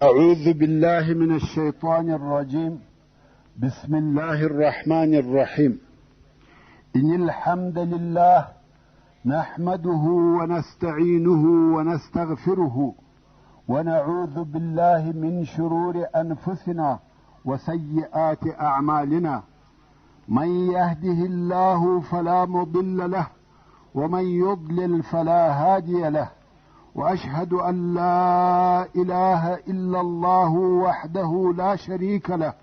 أعوذ بالله من الشيطان الرجيم. بسم الله الرحمن الرحيم. إن الحمد لله نحمده ونستعينه ونستغفره ونعوذ بالله من شرور أنفسنا وسيئات أعمالنا. من يهده الله فلا مضل له ومن يضلل فلا هادي له، وأشهد أن لا إله إلا الله وحده لا شريك له،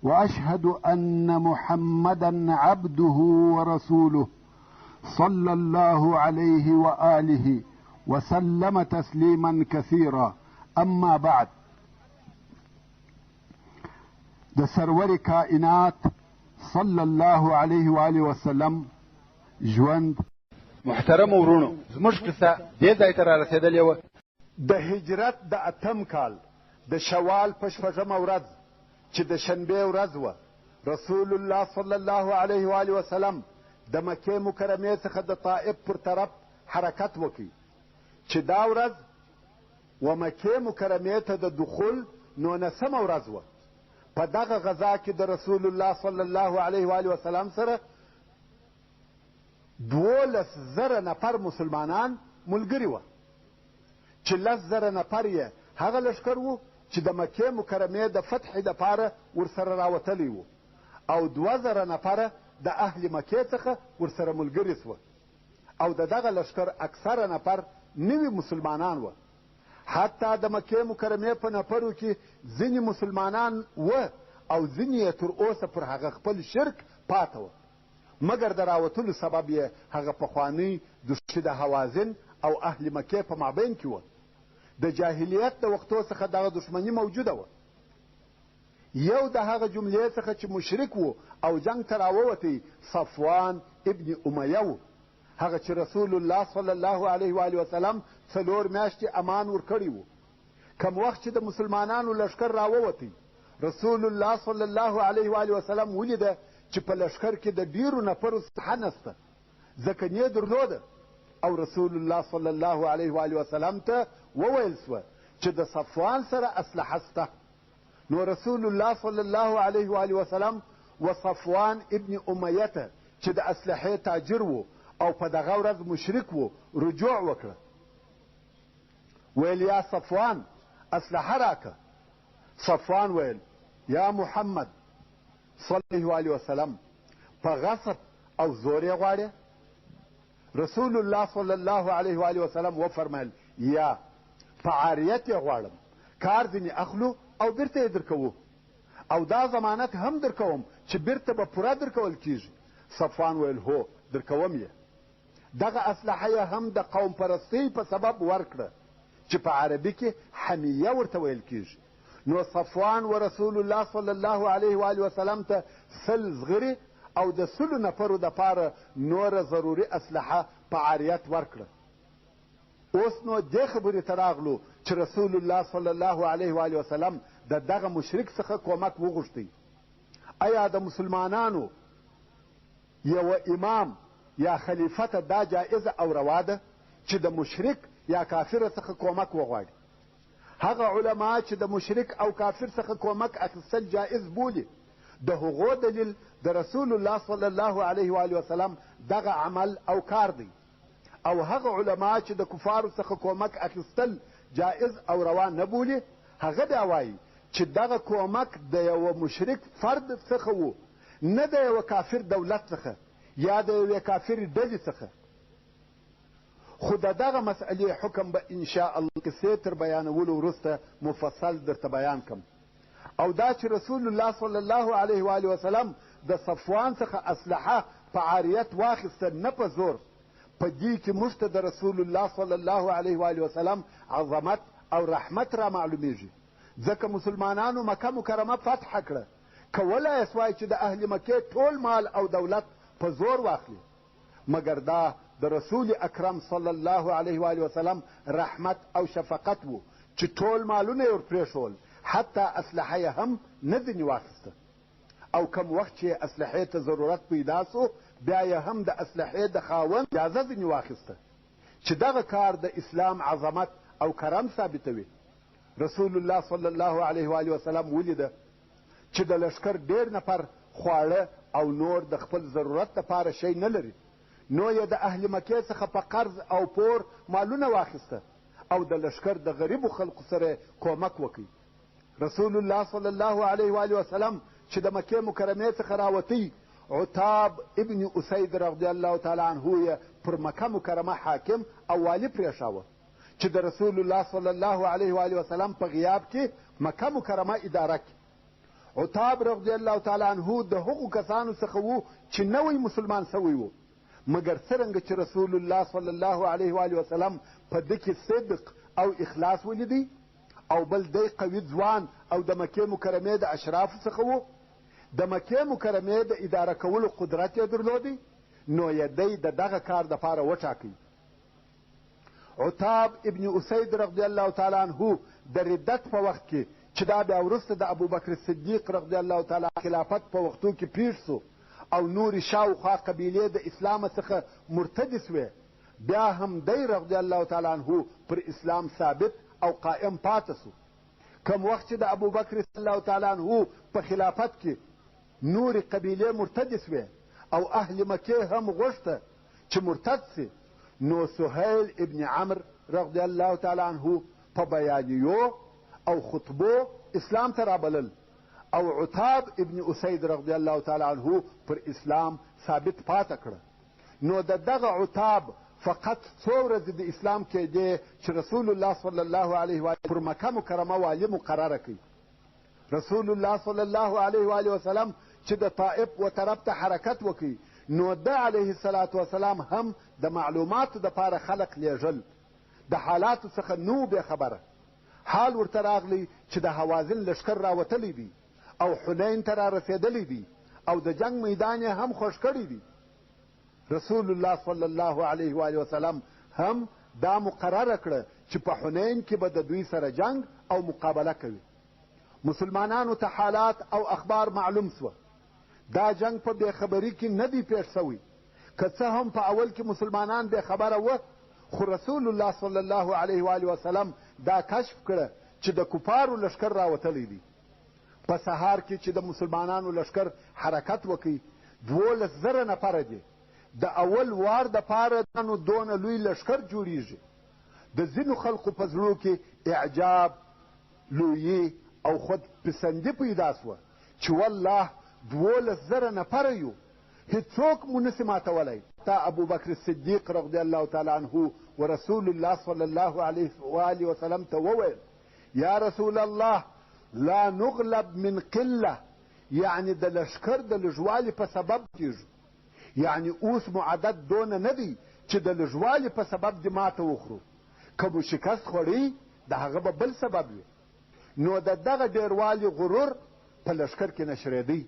وأشهد أن محمدا عبده ورسوله صلى الله عليه وآله وسلم تسليما كثيرا. أما بعد، د سرور کائنات صلی الله علیه وآله وسلم ژوند. محترمو وروڼو، زموږ قصه دې ځای ته را رسېدلې وه. د هجرت د اتم کال د شوال په شپږمه ورځ چې د شنبې ورځ وه، رسول الله صلی الله علیه وآله وسلم د مکې مکرمې څخه د طائف پر طرف حرکت وکړ، چې دا ورځ و مکې مکرمې ته د دخول نولسمه ورځ وه. په دغه غذا کې د رسول الله صلی الله علیه وآله وسلم سره 12,000 نفر مسلمانان ملګري وه، چې 10,000 نفر یې هغه لښکر وو چې د مکې مکرمې د فتحې دپاره ورسره راوتلی وو، او 2,000 نفره د اهل مکې څخه ورسره ملګري سوه. او د دغه لښکر اکثره نفر نوي مسلمانان وه. حتی د مکې مکرمې په نفرو کې ځینې مسلمانان وه او ځینې یې تر اوسه پر هغه خپل شرک پاته وه، مګر د راوتلو سبب یې هغه پخوانۍ دښمني د هوازن او اهل مکې په مابین کې وه. د جاهلیت د وختو څخه دغه دښمني موجوده وه. یو د هغه جملې څخه چې مشرک و او جنګ ته راووتی صفوان ابن امیه و، هغه چې رسول الله صلی الله علیه وآله وسلم 4 میاشتې امان ورکړی و. کم وخت چې د مسلمانانو لښکر راووتی، رسول الله صلی الله علیه وآله وسلم ولیده چې په لښکر کې د ډېرو نفرو ساحه نسته، ځکه نې درلوده. او رسول الله صلی الله علیه وآله وسلم ته وویل سوه چې د صفوان سره اسلحه سته. نو رسول الله صلی الله علیه وآله وسلم و صفوان ابن امیه ته چې د اسلحې تاجر و او په دغه ورځ مشرک و رجوع وکړه. ویل یا صفوان اسلحه راکه. صفوان ویل یا محمد صلی الله علیه وسلم په غصب او زور یې غواړې؟ رسول الله صلی الله علیه وآله وسلم وفرمایل یا په عاریت یې غواړم، کار ځینې اخلو او بیرته یې درکوو، او دا ضمانت هم درکوم چې بیرته به پوره درکول کیږي. صفوان ویل هو درکوم یې. دغه اسلحه یې هم د قوم پرستۍ په سبب ورکړه چې په عربي کې حمیه ورته ویل کیږي. نو صفوان و رسول الله صلی الله علیه وآله وسلم ته 100 زغرې او د 100 نفرو دپاره نوره ضروري اسلحه په عاریت ورکړه. اوس نو دې خبرې ته راغلو چې رسول الله صلی الله علیه وآله وسلم د دغه مشرک څخه کومک وغوښتی. ایا د مسلمانانو یوه امام یا خلیفه ته دا جایزه او روا ده چې د مشرک یا کافر څخه کومک وغواړي؟ هغه علما چې د مشرک او کافر څخه کومک اخیستل جایز بولي، د هغو دلیل د رسول الله صلی الله علیه وآله وسلم دغه عمل او کار دی. او هغه علما چې د کفارو څخه کومک اخیستل جایز او روا نه بولي، هغه بیا وایي چې دغه کومک د یوه مشرک فرد څخه و، نه د یوه کافر دولت څخه یا د یوې کافرې ډلې څخه. خو د دغه مسئلې حکم به انشاء الله قصې تر بیانولو وروسته مفصل درته بیان کم. او دا چې رسول الله صلی الله علیه وآله وسلم د صفوان څخه اسلحه په عاریت واخیسته نه په زور، په دې کې موږ ته د رسول الله صلی الله علیه وآله وسلم عظمت او رحمت را معلومیږي. ځکه مسلمانانو مکه مکرمه فتح کړه، کولای یې سوای چې د اهل مکې ټول مال او دولت په زور واخلي، مګر دا د رسول اکرم صلی الله علیه وآله وسلم رحمت او شفقت و چې ټول مالونه یې ورپرېښول، حتی اسلحه یې هم نه ځینې واخیسته. او کم وخت چې اسلحې ته ضرورت پیدا سو، بیا یې هم د اسلحې د خاوند اجازه ځینې واخیسته، چې دغه کار د اسلام عظمت او کرم ثابتوي. رسول الله صلی الله علیه و آله وسلم ولیده چې د لښکر ډېر نفر خواړه او نور د خپل ضرورت لپاره شی نه لري، نو یې د اهل مکې څخه په قرض او پور مالونه واخیسته او د لښکر د غریبو خلقو سره یې کومک وکړ. رسول الله صلی الله علیه و آله وسلم چې د مکې مکرمې څخه راوتی، عتاب ابن اسید رضی الله تعالی عنه یې پر مکه مکرمه حاکم او والي پرېښاوه چې د رسول الله صلی الله علیه و آله وسلم په غیاب کې مکه مکرمه اداره کړي. عتاب رضی الله تعالی عنه د هغو کسانو څخه وو چې نوی مسلمان سوی وو، مګر څرنګه چې رسول الله صلی الله علیه و آله وسلم په ده کې صدق او اخلاص ولیدی او بل دی قوي ځوان او د مکې مکرمې د اشرافو څخه وو، د مکې مکرمې د اداره کولو قدرت یې درلودی، نو یې دی د دغه کار دپاره وټاکی. عتاب ابن اسید رضی الله تعالی عنه د ردت په وخت کې چې دا بیا وروسته د ابوبکر صدیق رضی الله تعالی خلافت په وختو کې پیښ سو او نورې شاوخوا قبیلې د اسلام څخه مرتدې سوې، بیا هم دی رضی الله تعالی عنه پر اسلام ثابت او قائم پاته سو. کوم وخت چې د ابوبکر رضی الله تعالی عنه په خلافت کې نورې قبیلې مرتدې سوې او اهل مکې هم غوښته چې مرتد سي، نو سهیل ابن عمرو رضی الله تعالی عنه په بیانیو او خطبو اسلام ته رابلل او عتاب ابن اسید رضی الله تعالی عنه پر اسلام ثابت پاته کړه. نو د دغه عتاب فقط څو ورځې د اسلام کېدې چې رسول الله صلی الله علیه و پر مکه مکرمه والي مقرره کړي. رسول الله صلی الله علیه و آله وسلم چې د طائف و طرف ته حرکت وکړي، نو ده علیه الصلاة والسلام هم د معلوماتو دپاره خلق لېږل، د حالاتو څخه نه وو بې خبره. حال ورته راغلی چې د هوازن لښکر راوتلی دی او حنین ته رارسېدلی دی او د جنګ میدان یې هم خوښ کړی دی. رسول الله صلی الله علیه و آله وسلم هم دا مقرره کړه چې په حنین کې به د دوی سره جنګ او مقابله کوي. مسلمانانو ته حالات او اخبار معلوم سوه. دا جنګ په بې خبري کې نه دی پېښ سوی. که څه هم په اول کې مسلمانان بې خبره وه، خو رسول الله صلی الله علیه و آله وسلم دا کشف کړه چې د کفارو لښکر راوتلی دی. په سهار کې چې د مسلمانانو لښکر حرکت وکړي، 12,000 نفره دي. د اول وار دپاره نو دونه لوی لښکر جوړیږي. د ځینو خلقو په زړو کې اعجاب، لویي او خود پسندي پیدا سوه چې والله 12,000 نفره یو، هیڅوک مو نسي ماتولی. تا ابوبکر صدیق رضی الله تعالی عنه و رسول الله صلی الله علیه و آله وسلم ته وویل: یا رسول الله، لا نغلب من قله، یعنې د لښکر د لږوالي په سبب کیږو، یعنې اوس مو عدد دونه نه دی چې د لږوالي په سبب دې ماته وخورو، که مو شکست خوړی د هغه به بل سبب وي. نو د دغه ډېروالي غرور په لښکر کې نشرېدی.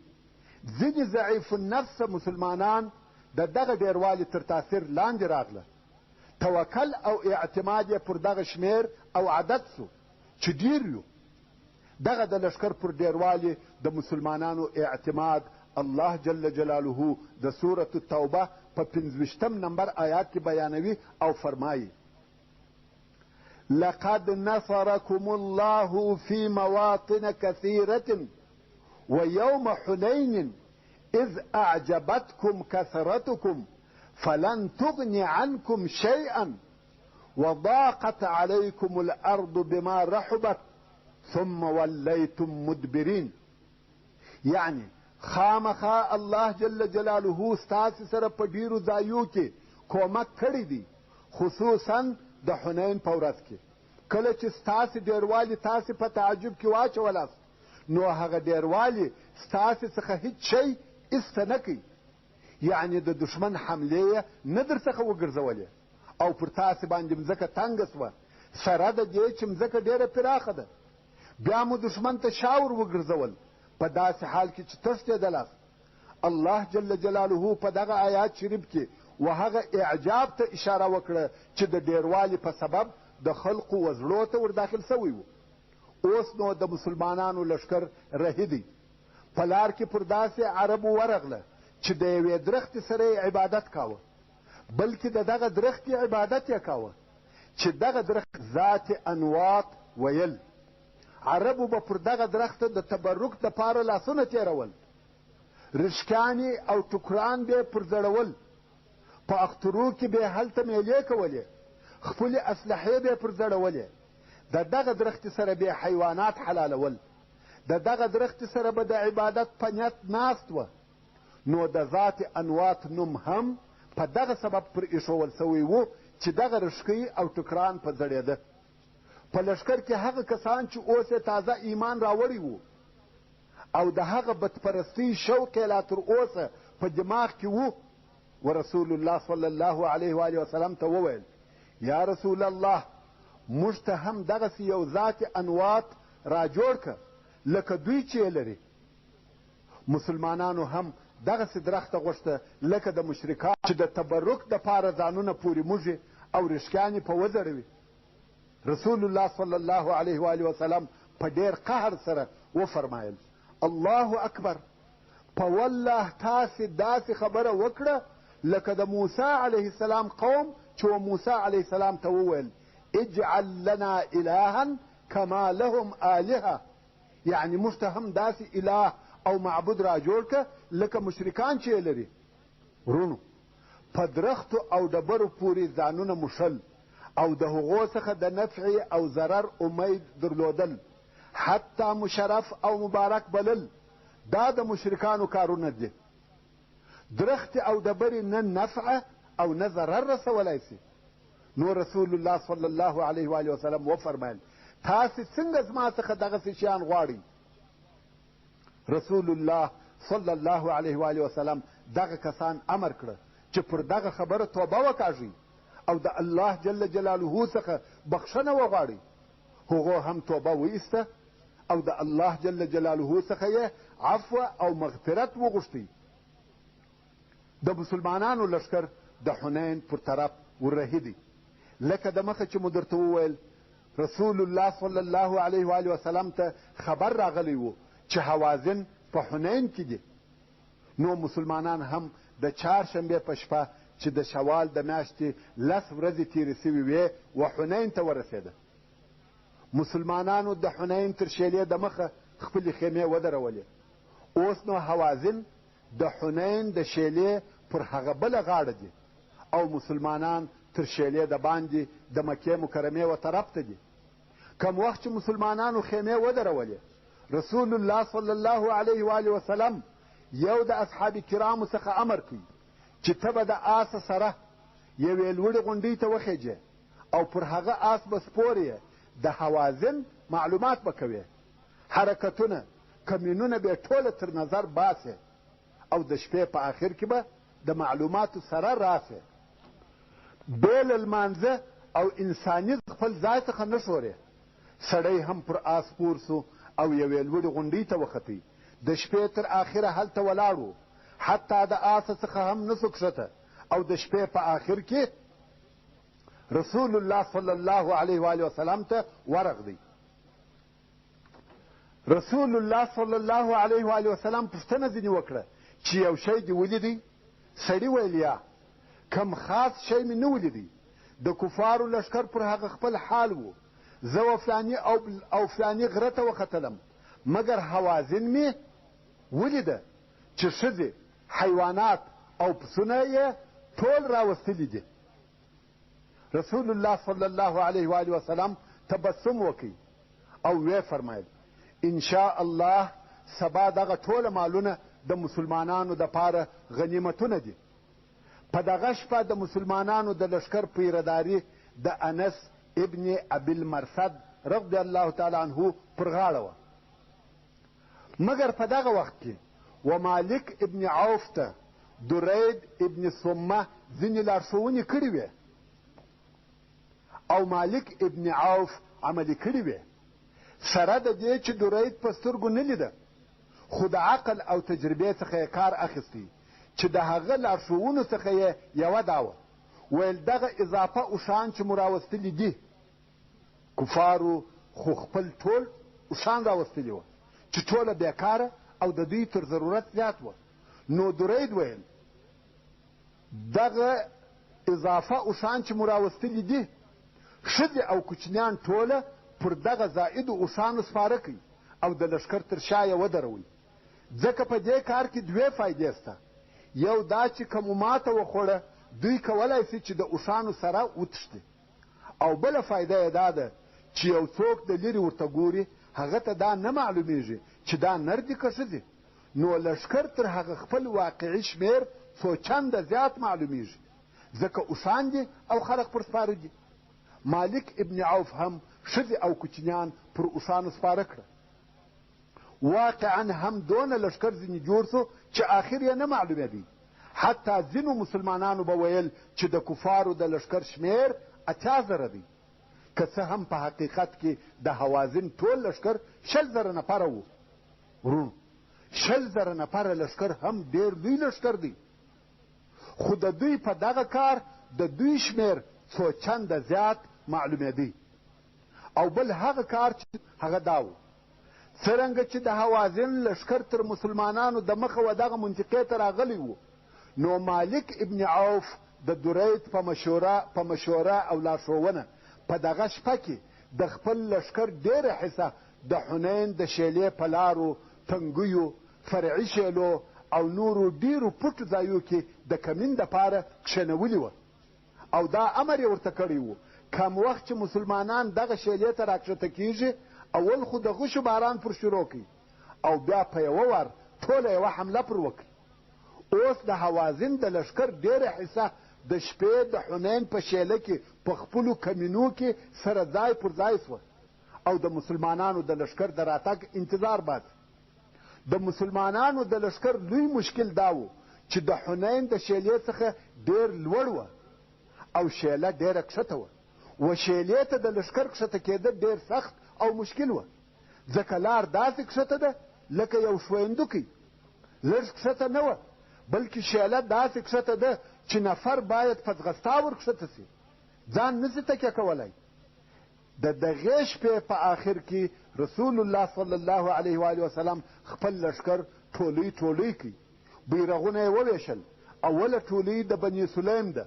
ځینې ضعیف النفس مسلمانان د دغه ډېروالي تر تاثیر لاندې راغله، توکل او اعتماد یې پر دغه شمېر او عدد سو چې ډېر یو. دغه د لښکر پر ډېروالي د مسلمانانو اعتماد الله جل جلاله د سورة التوبه په 25 نمبر آیات کې بیانوي او فرمایي: لقد نصركم الله في مواطن كثيرة ويوم حنين إذ أعجبتكم كثرتكم فلن تغني عنكم شيئا وضاقت عليكم الأرض بما رحبت ثم وليتم مدبرين. یعنې خامخا الله جل جلاله ستاسې سره په ډېرو ځایو کې کومک کړی دی، خصوصا د حنین په ورځ کې کله چې ستاسې ډېروالي تاسې په تعجب کې واچولاست، نو هغه ډېروالي ستاسې څخه هیڅ شی ایسته نه کوي، یعنې د دښمن حملې یې نه در څخه وګرځولې او پر تاسې باندې مځکه تنګه سوه، سره د دې چې مځکه ډېره پراخه ده. بیا مو دښمن ته شا ور وګرځول په داسې حال کې چې تښتېدلاست. الله جل جلاله په دغه آیات شریف کې و هغه اعجاب ته اشاره وکړه چې د ډېروالي په سبب د خلقو و زړو ته ورداخل سوی و. اوس نو د مسلمانانو لښکر رهي دی. په لار کې پر داسې عربو ورغله چې د یوې درختې سره یې عبادت کاوه، بلکې د دغه درختې عبادت یې کاوه چې دغه درخت ذات انواط ویل. عربو به پر دغه درخته د تبرک دپاره لاسونه تېرول، رشکانې او ټوکران به پر ځړول، په اخترو کې به هلته میلې کولې، خپلې اسلحې به پر ځړولې، د دغه درختې سره به حیوانات حلالول، د دغه درختې سره به د عبادت په نیت ناست وه. نو د ذات انوات نوم هم په دغه سبب پر ایښوول شوی و چې دغه رشکۍ او ټکران په ځړېده. په لښکر کې هغه کسان چې اوس یې تازه ایمان راوړی وو او د هغه بتپرستۍ شوق یې لا تر اوسه په دماغ کې وو، ورسول الله صلی الله علیه وآله وسلم ته وویل، یا رسول الله، موږ ته هم دغسې یو ذات انوات را جوړ که لکه دوی چې یې لري. مسلمانانو هم دغسې درخته غوښته لکه د مشرکانو چې د تبرک دپاره ځانونه پورې موږي او رشکیانې په وځړوي. رسول الله صلی الله علیه و آله وسلم په ډېر قهر سره وفرمایل، الله اکبر، په والله تاسې داسې خبره وکړه لکه د موسی علیه السلام قوم چې و موسی علیه السلام ته وویل، اجعل لنا الها کما لهم آلهه، یعنې موږ ته هم داسې اله او معبود را جوړ که لکه مشرکان چې یې لري. وروڼو، په درختو او ډبرو پورې ځانونه موښل او د هغو څخه د نفع او ضرر امید درلودل، حتی مشرف او مبارک بلل، دا د مشرکانو کارونه دي. درختې او ډبرې نه نفع او نه ضرر رسولای شي. نو رسول الله صلی الله علیه و آله وسلم وفرمایل، تاسې څنګه زما څخه دغسې شیان غواړئ؟ رسول الله صلی الله علیه و آله وسلم دغه کسان امر کړه چې پر دغه خبره توبه وکاږي او د الله جل جلاله څخه بخښنه وغواړي. هغو هم توبه وایسته او د الله جل جلاله څخه یې عفو او مغفرت وغوښتی. د مسلمانانو لښکر د حنین پر طرف ورهي دی. لکه د مخه چې مو درته وویل، رسول الله صلی الله علیه و آله وسلم ته خبر راغلی و چې هوازن په حنین کې دي. نو مسلمانان هم د چهارشنبې په شپه چې د شوال د میاشتې 10 ورځې تېرې سوي وې، و حنین ته ورسېده. مسلمانانو د حنین تر شېلې د مخه خپلې خیمې ودرولې. اوس نو هوازن د حنین د شېلې پر هغه بله غاړه دي او مسلمانان تر شېلې د باندې د مکې مکرمې و طرف ته دي. کم وخت چې مسلمانانو خیمې ودرولې، رسول الله صلی الله علیه و آله وسلم یو د اصحاب کرامو څخه امر کوي چې ته به د آسه سره یوې لوړې غونډۍ ته وخېجې او پر هغه آس به سپور یې، د هوازن معلومات به کوې، حرکتونه کمینونه به ټوله تر نظر باسې او د شپې په آخر کې به د معلوماتو سره راسې. بې له لمانځه او انساني خپل ځای څخه نه ښورې. سړی هم پر آس سپور سو او یوې لوړې غونډۍ ته وختی. د شپې تر آخره هلته ولاړ و، حتی د آسه څخه هم نه سو کښته او د شپې په آخر کې رسول الله صلی الله علیه و وسلم ته ورغلی. رسول الله صلی الله علیه و وسلم پوښتنه ځینې وکړه چې یو شی دې ولیدی؟ سړي ویل یا، کم خاص شی مې نه ولیدی. د کفارو لښکر پر هغه خپل حال و. زه و فلاني او فلاني غره ته وختلم، مګر هوازن مې ولیده چې ښځې، حیوانات او پسونه یې ټول راوستلي دي. رسول الله صلی الله علیه و آله وسلم تبسم وکړ او ویې فرمایل، ان شاء الله سبا دغه ټوله مالونه د مسلمانانو دپاره غنیمتونه دي. په دغه شپه د مسلمانانو د لښکر پیرداري د انس ابن ابي المرثد رضی الله تعالی عنه پر غاړه وه. مګر په دغه وخت کې و مالک ابن عوف ته درید ابن صمه ځینې لارښوونې کړې وې او مالک ابن عوف عملي کړې وې. سره د دې چې درید په سترګو نه لیده، خو د عقل او تجربې څخه یې کار اخیستی چې د هغه لارښوونو څخه یې یوه دا وه، ویل دغه اضافه اوښان چې مو راوستلي دي، کفارو خو خپل ټول اوښان راوستلي وه چې ټوله بېکاره او د دوی تر ضرورت زیات وه. نو درید ویل دغه اضافه اوښان چې مو راوستلي دي، ښځې او کوچنیان ټوله پر دغه زائدو اوښانو سپاره کړئ او د لښکر تر شا یې ودروئ، ځکه په دې کار کې دوې فایدې شته، یو دا چې که مو ماته وخوړه دوی کولای شي چې د اوښانو سره وتښتي او بله فایده یې دا ده چې یو څوک د لرې ورته ګوري هغه ته دا نه معلومیږي چې دا نر دي که ښځې، نو لښکر تر هغه خپل واقعي شمېر څو چنده زیات معلومیږي، ځکه اوښان دي او خلق پر سپاره دي. مالک ابن عوف هم ښځې او کوچنیان پر اوښانو سپاره کړه. واقعا هم دونه لښکر ځینې جوړ سو چې آخر یې نه معلومېدی. حتی ځینو مسلمانانو به ویل چې د کفارو د لښکر شمېر 80,000 دی، که څه هم په حقیقت کې د هوازن ټول لښکر 20,000 نفره وو. وروڼو، 20,000 نفره لښکر هم ډېر لوی لښکر دی، خو د دوی په دغه کار د دوی شمېر څو چنده زیات معلومېدی. او بل هغه کار چې هغه دا و، څرنګه چې د هوازن لښکر تر مسلمانانو د مخه و دغه منطقې ته راغلی و، نو مالک ابن عوف د درید په مشوره او لارښوونه په دغه شپه کې د خپل لښکر ډېره حصه د حنین د شیلې په لارو، تنګیو، فرعي شیلو او نورو ډېرو پټو ځایو کې د کمین دپاره کښېنولي وه او دا امر یې ورته کړی و، کم وخت چې مسلمانان دغه شیلې ته راکښته کېږي، اول خو د غشو باران پر شروع کړئ او بیا په یوه وار ټوله یوه حمله پر وکړئ. اوس د هوازن د لښکر ډېره حصه د شپې د حنین په شیله کې په خپلو کمینو کې سره ځای پر ځای شوه او د مسلمانانو د لښکر د راتګ انتظار باسي. د مسلمانانو د لښکر لوی مشکل دا و چې د حنین د شیلې څخه ډېر لوړ وه او شیله ډېره کښته وه. و شیلې ته د لښکر کښته کېده ډېر سخت او مشکل وه، ځکه لار داسې کښته ده لکه یو ښویندوکی. لږ کښته نه وه، بلکې شیله داسې کښته ده چې نفر باید په ځغستا ور کښته شي، ځان نه شي تکیه کولی. د دغې شپې په آخر کې رسول الله صلی الله علیه وآله وسلم خپل لښکر ټولۍ ټولۍ کړ، بیرغونه یې وویشل. اوله ټولۍ د بني سلیم ده،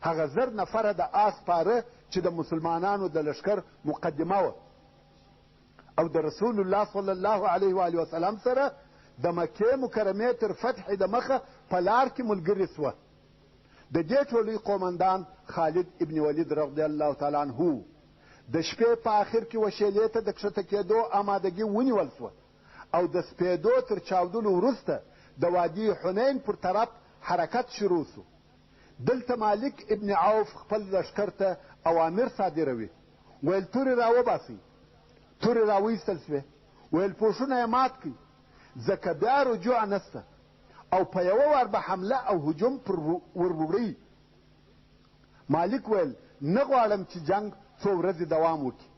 هغه 1000 نفره د آس سپاره چې د مسلمانانو د لښکر مقدمه وه او د رسول الله صلی الله علیه وآله وسلم سره د مکې مکرمې تر فتحې د مخه په لار کې ملګري سوه. د دې ټولۍ قومندان خالد ابن ولید رضی الله تعالی عنه و. د شپې په آخر کې وشیلې ته د کښته کېدو آمادګي ونیول شوه او د سپېدو تر چاودلو وروسته د وادي حنین پر طرف حرکت شروع شو. دلته مالک ابن عوف خپل لښکر ته اوامر صادروي، ویل تورې راوباسئ. تورې راوایستل شوې، ویل پوښونه یې مات کړئ، ځکه بیا رجوع نشته او په یوه وار به حمله او هجوم پر ور وړئ. مالک ویل نه غواړم چې جنګ څو ورځې دوام وکړي،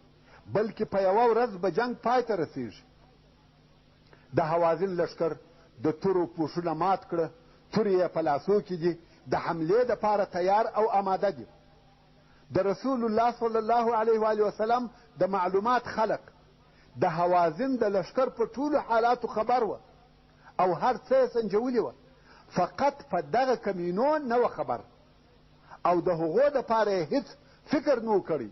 بلکې په یوه ورځ به جنګ پای ته رسېږي. د هوازن لښکر د تورو پوښونه مات کړه، تورې یې په لاسو کې دي، د حملې دپاره تیار او آماده دي. د رسول الله صلی الله علیه وآله وسلم د معلومات خلق د هوازن د لښکر په ټولو حالاتو خبر وه او هر څه یې سنجولي وه، فقط په دغه کمینو نه وه خبر او د هغو دپاره یې هیڅ فکر نه و کړی.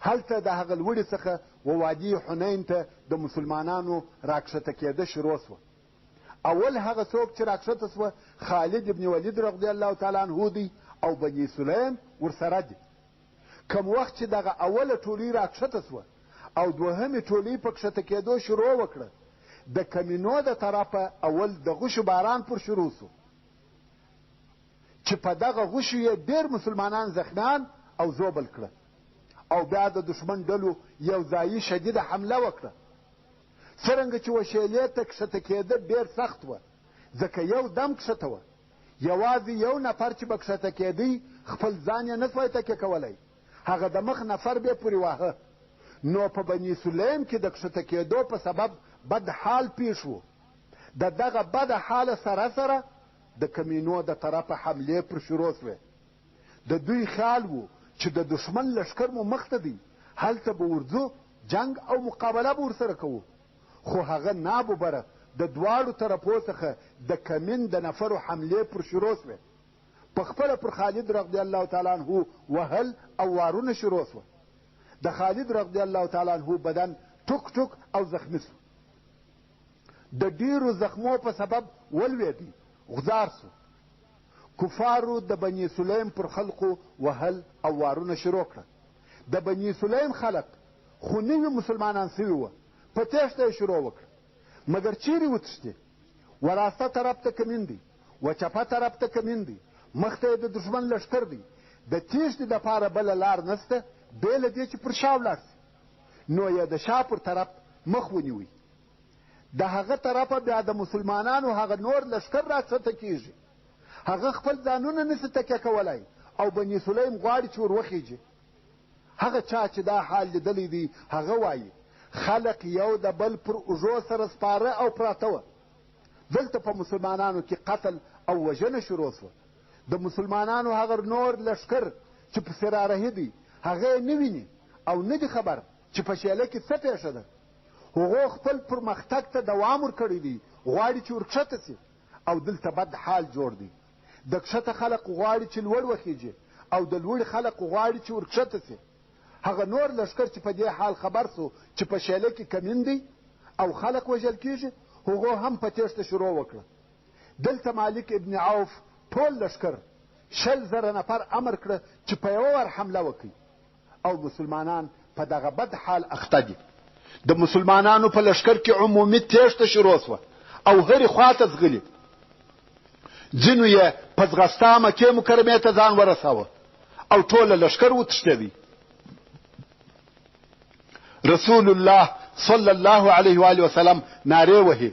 هلته د هغه لوړې څخه و وادي حنین ته د مسلمانانو راکښته کېده شروع شوه. اول هغه څوک چې راکښته شوه خالد ابن ولید رضی الله تعالی عنه دی او بني سلیم ورسره دي. کوم وخت چې دغه اوله ټولۍ راکښته شوه او دوهمې ټولۍ په کښته کېدو شروع وکړه، د کمینو د طرفه اول د غشو باران پر شروع شو چې په دغه غشو یې ډېر مسلمانان زخمیان او ژوبل کړه او بیا د دښمن ډلو یو ځایي شدیده حمله وکړه. څرنګه چې وشیلې ته کښته کېده ډېر سخت وه، ځکه یو دم کښته وه، یوازې یو نفر چې به کښته کېدی خپل ځان یې نه سوای تکیه کولی، هغه د مخ نفر به پورې واهه. نو په بني سلیم کې د کښته کېدو په سبب بد حال پیښ و. د دغه بد حاله سره سره د کمینو د طرفه حملې پر شروع شوې. د دوی خیال و چې د دښمن لښکر مو مخته دی، هلته به ورځو، جنګ او مقابله به ورسره کوو. خو هغه ناببره د دواړو طرفو څخه د کمین د نفرو حملې پر شروع شوې. په خپله پر خالد رضی الله تعالی عنه وهل او وارونه شروع شوه. د خالد رضی الله تعالی عنه بدن ټوک ټوک او زخمی سو. د ډیرو زخمو په سبب ولوېدی، غوځار سو. کفارو د بني سلیم پر خلقو وهل او وارونه شروع کړه. د بني سلیم خلق خو نوي مسلمانان سوي وه، په تېښته یې شروع وکړه. مګر چیرې وتښتي؟ و راسته طرف ته کمین دی، و چپه طرف ته کمین دی، مخته یې د دښمن لښکر دی. د تېښتې دپاره بله لار نشته بې له دې چې پر شا ولاړ شي. نو یې د شا پر طرف مخ ونیوی. د هغه طرفه بیا د مسلمانانو هغه نور لښکر راکښته کیږي. هغه خپل ځانونه نشي تکیه کولای او بني سلیم غواړي چې ور وخیږي. هغه چا چې دا حال لیدلی دی هغه وایي، خلق یو د بل پر اوږو سره سپاره او پراته وه. دلته په مسلمانانو کې قتل او وژنه شروع شوه. د مسلمانانو هغه نور لښکر چې پسې رارهي دی هغه یې نه ویني او نه دي خبر چې په شیله کې څه پېښه ده. هغو خپل پرمختګ ته دوام ورکړی دی، غواړي چې ورکښته شي او دلته بد حال جوړ دی. د کښته خلق غواړي چې لوړ وخیږي او د لوړي خلق غواړي چې ورکښته شي. هغه نور لښکر چې په دې حال خبر شو چې په شیله کې کمین دی او خلق وژل کیږي، هغو هم په تېښته شروع وکړه. دلته مالک ابن عوف ټول لښکر 20,000 نفر امر کړه چې په یوه وار حمله وکړي او مسلمانان په دغه بد حال اخته دي. د مسلمانانو په لښکر کې عمومي تېښته شروع شوه او هرې خوا ته ځغلي. ځینو یې په ځغستا مکې مکرمې ته ځان ورساوه او ټوله لښکر وتښتېدی. رسول الله صلی الله علیه وآله وسلم نارې وهي،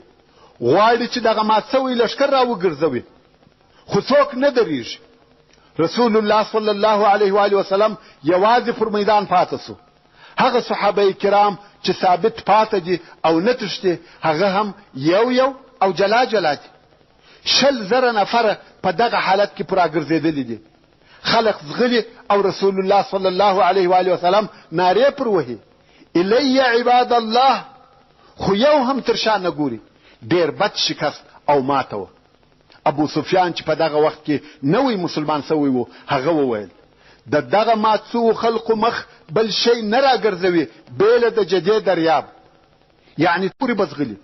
غواړي چې دغه مات سوی لښکر راوګرځوي، خو څوک نه درېږي. رسول الله صلی الله علیه وآله وسلم یوازې پر میدان پاته سو. هغه صحابه کرام چې ثابت پاته دي او نه تښتي هغه هم یو یو او جلا جلا دي. 20,000 نفره په دغه حالت کې پر راګرځېدلي دي. خلق ځغلي او رسول الله صلی الله علیه وآله وسلم نارې پر وهي، الی عباد الله، خو یو هم تر شا نه ګوري. ډېر بد شکست او ماته وه. ابو سفیان چې په دغه وخت کې نوی مسلمان سوی و هغه وویل، د دغه مات سوو خلقو مخ بل شی نه راګرځوي بې له د جدې دریاب، یعنې تورې به ځغلي.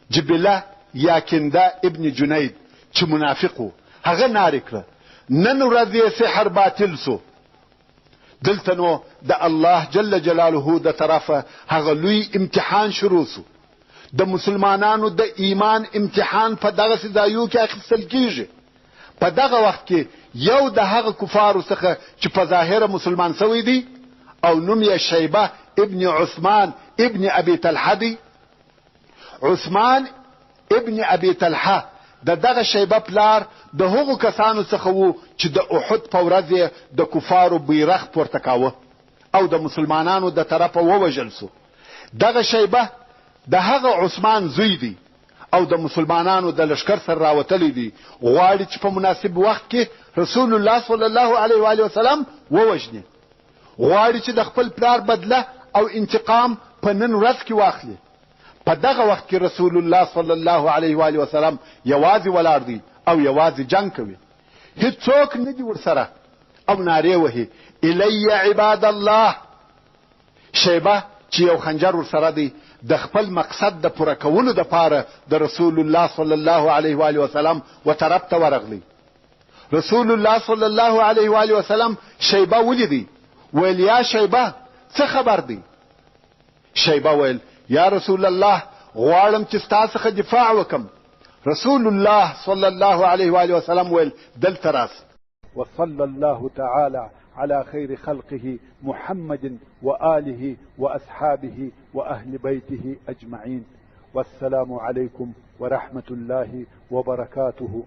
جبله یا کنده ابن جنید چې منافق و هغه نارې کړه، نن ورځ یې سحر باطل سو. دلته نو د الله جل جلاله د طرفه هغه لوی امتحان شروع سو. د مسلمانانو د ایمان امتحان په دغسې ځایو کې اخیستل کیږي. په دغه وخت کې یو د هغه کفارو څخه چې په ظاهره مسلمان سوی دی او نوم یې شیبه ابن عثمان ابن ابي طلحه دی. عثمان ابن ابي طلحه د دغه شیبه پلار د هغو کسانو څخه و چې د احد په ورځ یې د کفارو بیرغ پورته کاوه او د مسلمانانو د طرفه ووژل سو. دغه شیبه د هغه عثمان زوی دی او د مسلمانانو د لښکر سره راوتلی دی، غواړي چې په مناسب وخت کې رسول الله صلی الله علیه وآله وسلم ووژني. غواړي چې د خپل پلار بدله او انتقام په نن ورځ کې واخلي. په دغه وخت کې رسول الله صلی الله علیه وآله وسلم یوازې ولاړ دی او یوازې جنګ کوي، هیڅوک نه دي ورسره او نارې وهي، الی عباد الله. شیبه چې یو خنجر ورسره دی د خپل مقصد د پوره کولو دپاره د رسول الله صلی الله علیه وآله وسلم و طرف ته ورغلی. رسول الله صلی الله علیه وآله وسلم شیبه ولیدی، ویل یا شیبه څه خبر دی؟ شیبه ویل یا رسول الله غواړم چې ستا څخه دفاع وکم. رسول الله صلی الله علیه وآله وسلم ویل دلته راسه. وصلى الله تعالى على خير خلقه محمد وآله وأصحابه وأهل بيته أجمعين، والسلام عليكم ورحمة الله وبركاته.